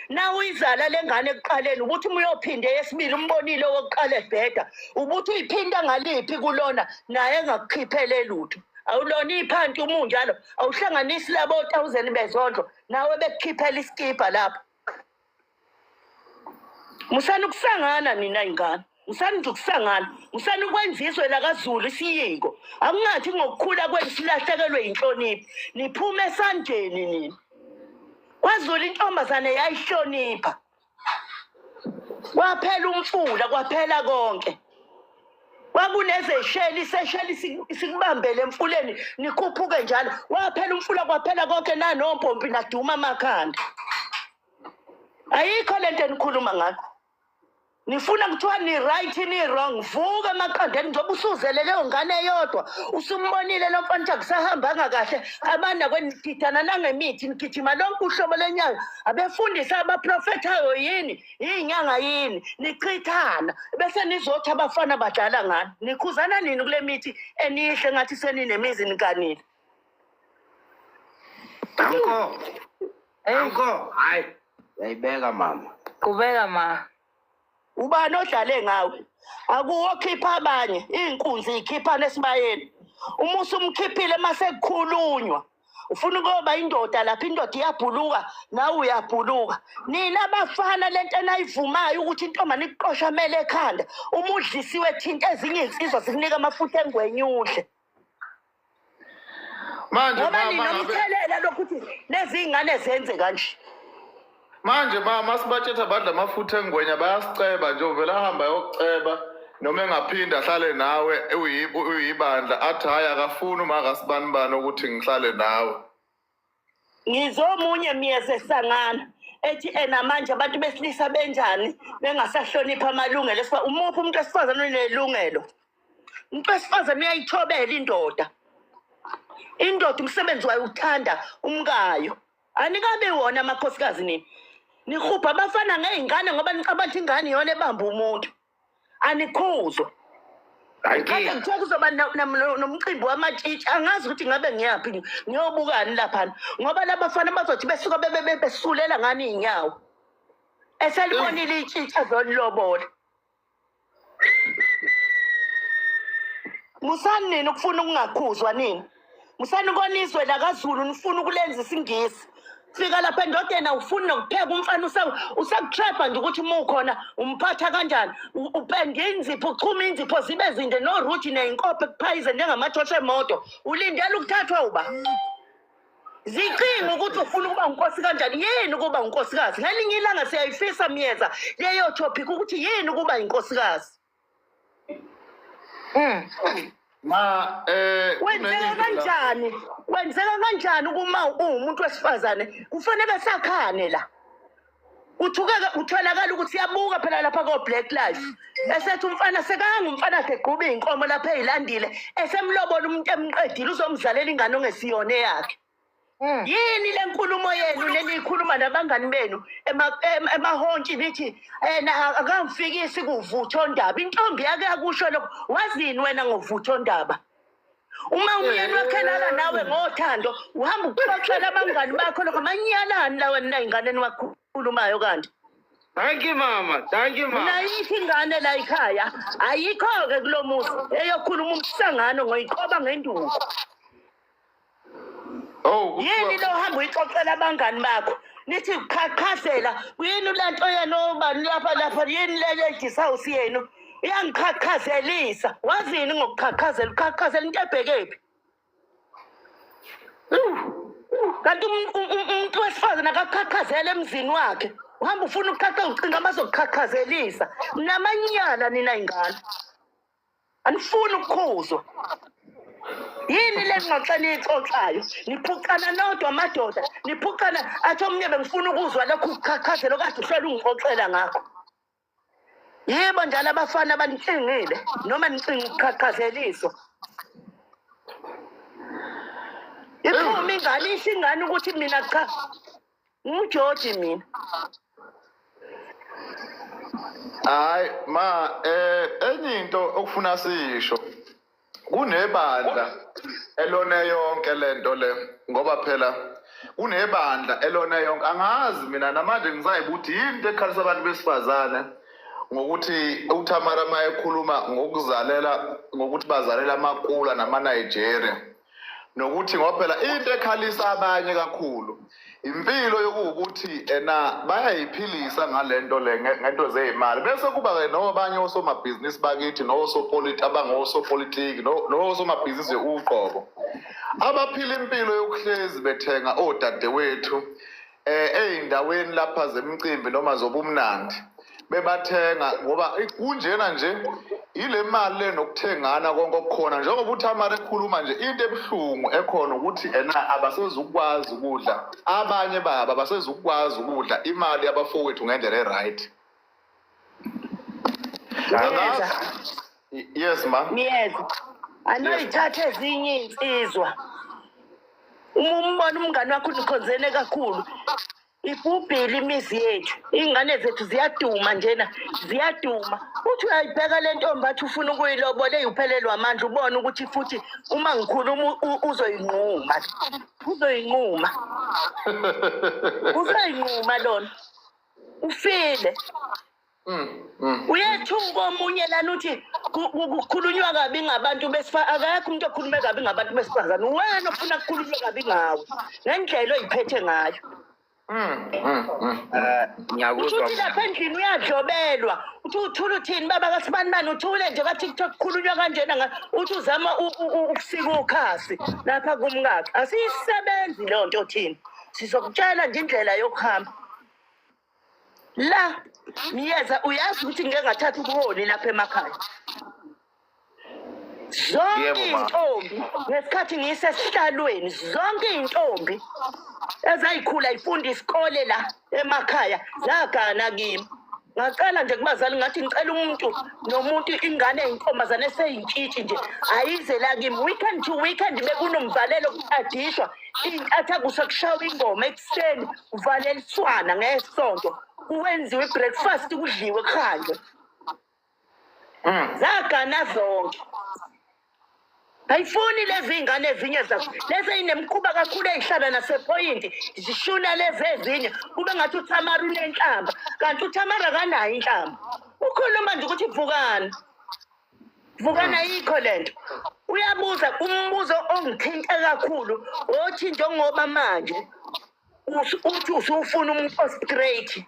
Nawuyizala le ngane ekuqaleni ubuthi uma uyophinde eyesibili umbonile owokuqala ebheda, ubuthi uyiphinda ngaliphi kulona naye engakukhiphele lutho. Awulona iphanti uma unjalo, awuhlanganisi labo thousand bezondlo nawe bekukhiphela isikibha lapho. Musani ukusangana nina ingane. Musani nje ukusangana. Musani ukwenza izwe lakaZulu isiyingo. Akungathi ngokukhula kwenu silahlekelwe yinhlonipho. Niphume esandleni nina. KwaZulu intombazane yayihlonipha. Kwaphela umfula, kwaphela konke. Kwakunezesheli, isesheli sikubambele emfuleni nikhuphuke njalo. Waphela umfula kwaphela konke nanompompi naduma amakhanda. Ayikho lento enikhuluma ngayo. Nifuna kuthiwa ni-right ni-wrong. Vuka emaqandeni njengoba usuzele leyo ngane eyodwa. Usumbonile lo mfana ukuthi akusahambanga kahle. Abana kwenididana nangemithi nigijima lonke uhlobo lenyanga. Abefundisi abaprofethayo yini? Iy'nyanga yini? Nichithana. Bese nizothi abafana badlala ngani. Nikhuzana nini kule mithi enihle ngathi seninemizi niganile. Danko. Danko. Hayi. Yayibeka mama. Qhubeka ma. Ubani odlale ngawe? Akuwokhipha abanye, iy'nkunzi y'khiphana esibayeni. Uma usumkhiphile mase kukhulunywa. Ufuna ukuyoba indoda lapha indoda iyabhuluka nawe uyabhuluka. Nina bafana lento enayivumayo ukuthi intombane ikuqoshamele ekhanda. Uma udlisiwe thinta ezinye iy'nsizwa zikunika amafutha engwenya udle. Manje Ngoba mama ngabe ninomthelela lokuthi lezi iy'ngane zenze kanje. Manje mama sibatshetha badla amafutha engwenya bayasiceba nje uvela ahamba ayokuceba noma engaphinda ahlale nawe uyibandla athi hhayi akafuni uma akasibanibani ukuthi ngihlale nawe. Ngizomunye myeze sangana ethi ena manje abantu besilisa benjani bengasahloniphi amalungelo esifa umuphi umuntu wesifazane unelungelo umuntu wesifazane uyayithobela indoda indoda umsebenzi wayo uthanda umkayo anikabe wona amakhosikazi nini nihubha abafana ngey'ngane ngoba nicabanga ukuthi ingane iyona ebamba umuntu anikhuzwa kade kuthiwa kuzoba nomcimbi wamatshitshi angazi ukuthi ngabe ngiyaphi ngiyobukani laphana ngoba labafana bazothi besuka besulela ngani iy'nyawo eselibonile itshitshi azolilobola musani nini ukufuna ukungakhuzwa nini musani ukona izwe lakaZulu nifuna ukulenza isingisi fika lapha endodeni awufuni nokupheka umfana usakutrapha nje ukuthi uma ukhona umphatha kanjani upende inzipho uchuma inzipho zibe zinde noruthi neyinkophe kuphayize njengamathosha emoto ulindela ukuthathwa uba zicinga ukuthi ufuna ukuba unkosi kanjani yini ukuba unkosikazi ngelinye ilanga siyayifisa myeza leyo topic ukuthi yini ukuba inkosikazi Ma Wenzeka kanjani? Wenzeka kanjani ukuma uwumuntu wesifazane? Kufanele sakhane la. Uthukeke utholakala ukuthi yabuka phela lapha ko Black Life. Esethi umfana sekanga umfana akhe egquba inkomo lapha eyilandile esemlobola umuntu emqedile uzomzalela ingane ongesiyona eyakhe. Yini le nkulumo yenu leniyikhuluma nabangani benu emahontshi nithi ena akangifikisi kuvuthondaba intombi yake yakusho lokho wazini wena ngovuthondaba uma umyeni wakhe lala nawe ngothando uhamba uxoxela abangani bakho lokho amanyalani lawa nina ingane eniwakhulumayo kanti Thank you mama, thank you mama. Mina ayikho ingane la ekhaya ayikho-ke kulo muzi eyokhuluma umsangano ngoyiqoba ngenduku Oh, yini lo hamba uyixoxela abangani bakho nithi qhaqhazela yini le nto yenu obani lapha lapha yini le ladies house yenu iyangiqhaqhazelisa wazini ngokuqhaqhazela uqhaqhazela into ebhekephi kanti umuntu wesifazane akaqhaqhazela emzini wakhe uhamba ufuna ukuqhaqha ucinga abazokuqhaqhazelisa namanyala nina ingane anifuni ukukhuzwa yini le ngxoxo eniyixoxayo niphucana nodwa amadoda niphucana athi omunye bengifuna ukuzwa lokhu kuqhaqhazela okade uhlele ungixoxela ngakho yebo njalo abafana banicingile noma nicinga ukuqhaqhazeliswa iphume ingane isho ingane ukuthi mina cha nguJoji mina Hayi ma enye into okufuna siyisho kunebandla elone yonke lento le ngoba phela Kunebandla elona yonke. Angazi mina namanje ngisayibuthi yini into ekhalisa abantu besifazane ngokuthi uThamara uma ekhuluma ngokuzalela, ngokuthi bazalela amakula nama-Nigeria, nokuthi ngoba phela into ekhalisa abanye kakhulu impilo yokuwukuthi ena bayayiphilisa ngale nto le ngento zey'mali, bese kuba-ke nobanye osomabhizinisi bakithi nosopolitiki abangosopolitiki nosomabhizinisi uqobo abaphila impilo yokuhlezi bethenga odadewethu ey'ndaweni lapha zemicimbi noma zobumnandi, bebathenga ngoba kunjena nje ile mali le nokuthengana konke okukhona. Njengoba uThamara ekhuluma nje, into ebuhlungu ekhona ukuthi ena abasezukwazi ukudla abanye baba, abasezukwazi ukudla imali yabafowethu ngendlela e-right. Ngiyeza. Yes ma. Ngiyeza. Anoyithatha ezinye iy'nsizwa. Uma umbona umngane wakho unikhonzene kakhulu, ibhubhile imizi yethu, iy'ngane zethu ziyaduma njena, ziyaduma. Uthi uyayibheka le ntombi athi ufuna ukuyilobola, eyuphelelwa amandla, ubone ukuthi futhi uma ngikhuluma uzoyinquma, uzoyinquma, uzoyinquma lona ufile. Uyethuka omunye lana uthi kukhulunywa kabi ngabantu akekho umuntu okhulume kabi ngabantu besifazane, wena ofuna kukhulunywe kabi ngawe ngendlela oyiphethe ngayo. Ngiyakuzwa. Uthi lapha endlini uyadlobelwa, uthi uthula uthini baba kasibanibani, uthule nje ka-TikTok kukhulunywa kanjena, uthi uzama ukusika ukhasi lapha kumkakhe. Asiyisebenzi leyo nto thina, sizokutshela nje indlela yokuhamba la. Miyeza, uyazi ukuthi ngike ngathatha ubuholi lapha emakhaya zonke iy'ntombi ngesikhathi ngiyisesihlalweni, zonke iy'ntombi ezayikhula ifunda isikole la emakhaya zagana kimi. Ngacela nje kubazali, ngathi ngicela umuntu nomuntu ingane eyintombazane eseyintshitshi nje ayize la kimi weekend to weekend. Bekunomvalelo, kuqadishwa iy'ntatha kusa, kushawa ingoma ekuseni, kuvaleliswana ngesonto, kuwenziwe i-breakfast, kudliwe, kuhanjwe. Zagana zonke. Ayifuni lezi iy'ngane ezinye zakho lezi ey'nemikhuba kakhulu ey'hlala nasephoyinti, zishuna lezi ezinye, kube ngathi uThamara unenhlamba, kanti uThamara akanayo inhlamba. Ukhuluma nje ukuthi vukani, vukani, ayikho lento. Uyabuza umbuzo ongithinte kakhulu, othi njengoba manje uthi usufuna umuntu o-straight,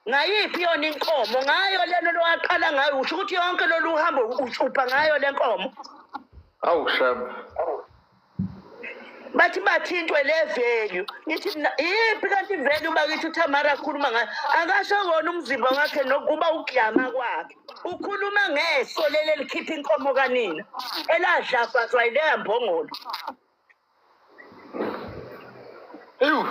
ngayiphi yona inkomo? Ngayo lelo lowaqala ngayo? Usho ukuthi yonke lolu hambo ushupha ngayo le nkomo? Awu shame. Bathi bathintwe le value. Ngithi mina iyiphi kanti i-value bakithi uThamara akhuluma ngayo? Akasho kona umzimba wakhe nokuba ukuyama kwakhe, ukhuluma ngeso leli elikhipha inkomo kanina eladlafazwa yileya mbongolo. Ewu.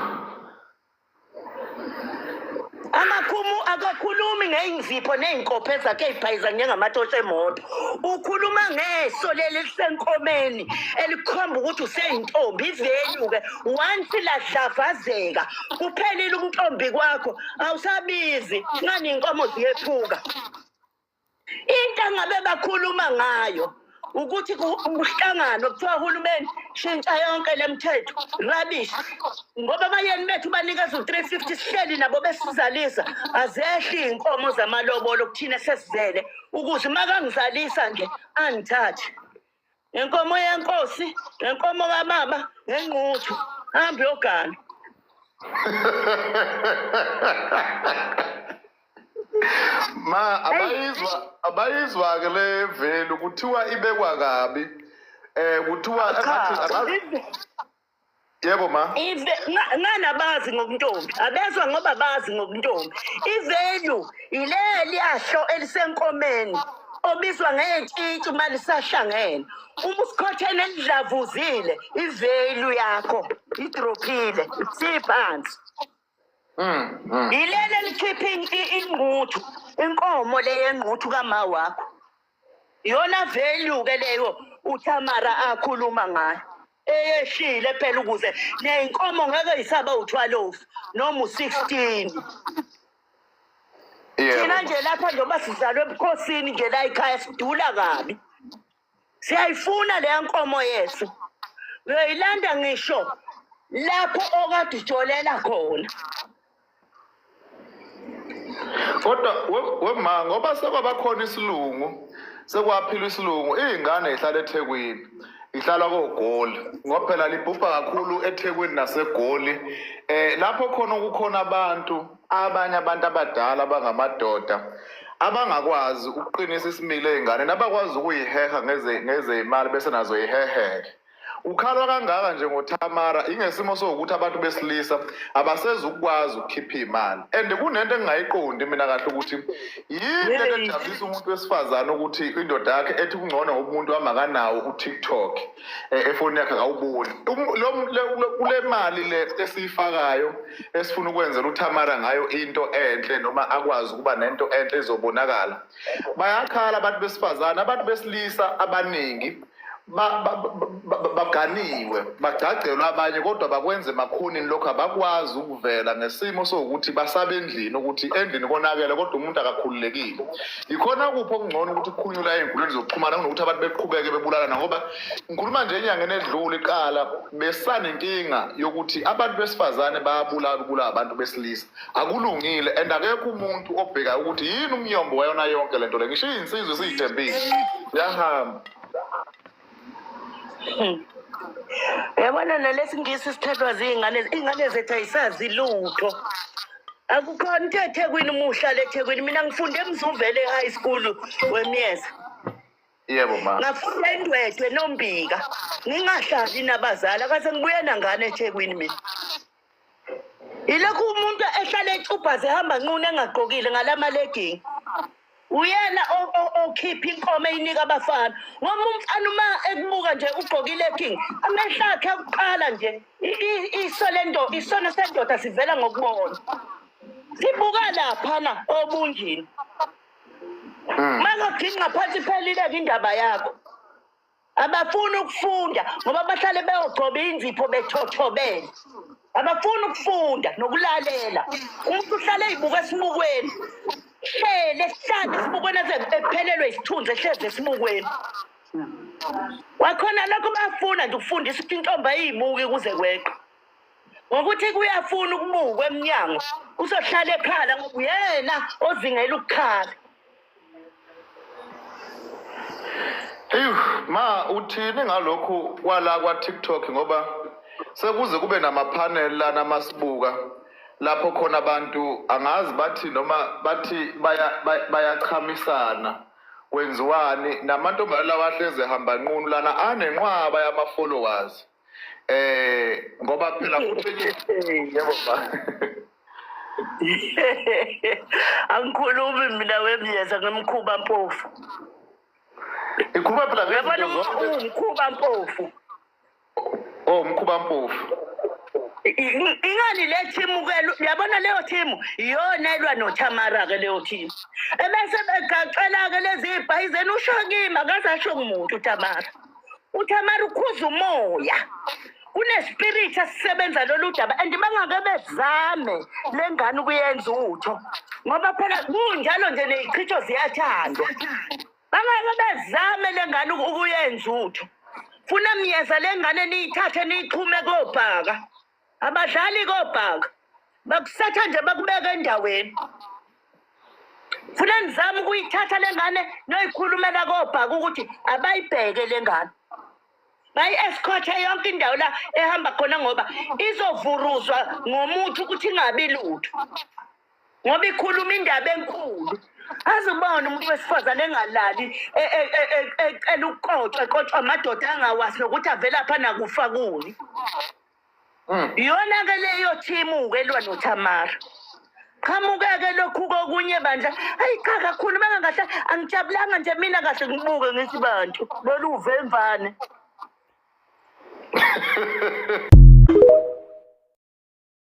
Amakhumu akakhulumi ngey'nzipho ney'nkophe zakhe ey'bhayiza njengamatosha emoto, ukhuluma ngeso leli elisenkomeni elikhomba ukuthi useyintombi. I-value-ke once ladlavazeka, kuphelile ubuntombi kwakho, awusabizi ngani, iy'nkomo ziyephuka. Into angabe bakhuluma ngayo ukuthi kuhlanganwe kuthiwa uhulumeni shintsha yonke le mthetho rubbish, ngoba abayeni bethu banikeza u-350, sihleli nabo besizalisa, azehli iy'nkomo zamalobolo kuthina sesizele, ukuze makangizalisa nje angithathe ngenkomo yenkosi, ngenkomo kababa, ngenquthu, hambe uyogana. Ma abayizwa ke le value, kuthiwa ibekwa kabi. Kuthiwa Cha, engathi yebo ma. Ngani abazi ngobuntombi, abezwa ngoba bazi ngobuntombi. I-value ileli yahlo elisenkomeni obizwa ngey'ntshintshi uma lisahlangene. Uma usikhothene elidlavuzile, i-value yakho idrophile, siphansi. Yileli elikhipha ingquthu, inkomo le yengquthu kama wakho, iyona value-ke leyo uThamara akhuluma ngayo eyehlile phela, ukuze ney'nkomo ngeke yisaba u-12 noma u-16. Thina nje lapha njengoba sizalwe ebukhosini nje la ekhaya, sidula kabi, siyayifuna leya nkomo yethu, uyoyilanda ngisho. Lapho okade ujolela khona. Kodwa wema ngoba sekwabakhona isilungu, sekwaphila isilungu, iy'ngane yihlala eThekwini, ihlala koGoli, ngoba phela libhubha kakhulu eThekwini naseGoli. Lapho khona kukhona abantu, abanye abantu abadala abangamadoda abangakwazi ukuqinisa isimilo ey'nganeni, abakwazi ukuyiheha ngezeyimali bese nazo yiheheke. Ukhalwa kangaka nje ngoThamara ingesimo sokuthi abantu besilisa abasezukwazi ukukhipha imali. And kunento engingayiqondi mina kahle ukuthi yini lento ejabulisa umuntu wesifazane ukuthi indoda yakhe ethi kungcono ngoba umuntu wami akanawo uTikTok efonini yakhe akawuboni. Kule mali le esiyifakayo esifuna ukwenzela uThamara ngayo into enhle noma akwazi ukuba nento enhle ezobonakala. Bayakhala abantu besifazane, abantu besilisa abaningi baganiwe bagcagcelwa abanye kodwa bakwenze emakhonini lokho abakwazi ukuvela ngesimo sokuthi basabe endlini ukuthi endlini konakele kodwa umuntu akakhululekile. Yikhona kuphi okungcono ukuthi kukhulunywe la ey'nkundleni zokuxhumana kunokuthi abantu beqhubeke bebulalana, ngoba ngikhuluma nje enyangeni edlule iqala besanenkinga yokuthi abantu besifazane bayabulala ukubulawa abantu besilisa. Akulungile and akekho umuntu obhekayo ukuthi yini umnyombo wayona yonke lento le, ngisho iy'nsizwa esiy'thembile ziyahamba. Uyabona nalesingisi sithathwa ziy'ngane, iy'ngane zethu ayisazi lutho. Akukhona into eThekwini uma uhlala eThekwini. Mina ngifunde eMzuvele High School wemyeza. Yebo ma. Ngafunda eNdwedwe noMbika. Ngingahlali nabazali akase ngibuye nangane eThekwini mina. Yilokhu umuntu ehlale ecubhaza ehamba nqunu engagqokile ngalama legging. Uyena okhipha inkomo eyinika abafana. Ngoba umfana uma ekubuka nje ugqoke i-legging, amehlo akhe akuqala nje iso lendoda, isono sendoda sivela ngokubona. Sibuka laphana obunjini. Makagingqa phansi iphelile-ke indaba yakho. Abafuni ukufunda ngoba bahlale beyogcoba inzipho bethothobele. Abafuni ukufunda nokulalela. Umuntu uhlale ezibuka esibukweni. Hlele ehlale esibukweni aze ephelelwe isithunzi ehlezi esibukweni. Kwakhona lokho bayafuna nje ukufundisa ukuthi intombi ayiyibuki kuze kweqe. Ngokuthi kuyafuna ukubukwa emnyango uzohlala ekhala ngoba uyena ozingela ukukhala. Eyu, ma uthini ngalokhu kwala kwa-TikTok ngoba sekuze kube nama-panel lana masibuka lapho khona abantu angazi bathi noma bathi bayachamisana kwenziwani namantombazane lawa ahlezi ehamba nqunu lana anenqwaba yama-followers ngoba phela futhi yebo ma. Angikhulumi mina wemyeza ngemkhuba mpofu. Ikhuluma phela Uyabona ngezinto uma zonke. uwumkhuba mpofu. Oh, umkhuba mpofu. Ingani le team ke, uyabona leyo team iyona elwa noThamara ke leyo team. Ebese begaqela ke lezi ibhayizeni usho kimi akaze asho kumuntu uThamara. UThamara ukhuza umoya. Kunespirit esisebenza lolu daba and bangake bezame le ngane ukuyenza utho. Ngoba phela kunjalo nje nezichitho ziyathandwa. Bangake bezame le ngane ukuyenza utho. Funa myeza le ngane niyithathe niyixhume kobhaka. Abadlali kobhaka. Bakusetha nje bakubeka endaweni. Funa nizame ukuyithatha le ngane noyikhulumela kobhaka ukuthi abayibheke le ngane. Bayi-escorte yonke indawo la ehamba khona ngoba izovuruzwa ngomuthi ukuthi ingabi lutho. Ngoba ikhuluma indaba enkulu. Azubona umuntu wesifazane engalali ecela ukuqotshwa eqotshwa amadoda angawazi nokuthi avelaphi anakufa kuni. Iyona ke leyo team-ke elwa noThamara. Qhamuke-ke lokhu kokunye bandla. Hayi cha kakhulu bengangahle angijabulanga nje mina kahle ngibuke ngithi bantu lolu uvemvane.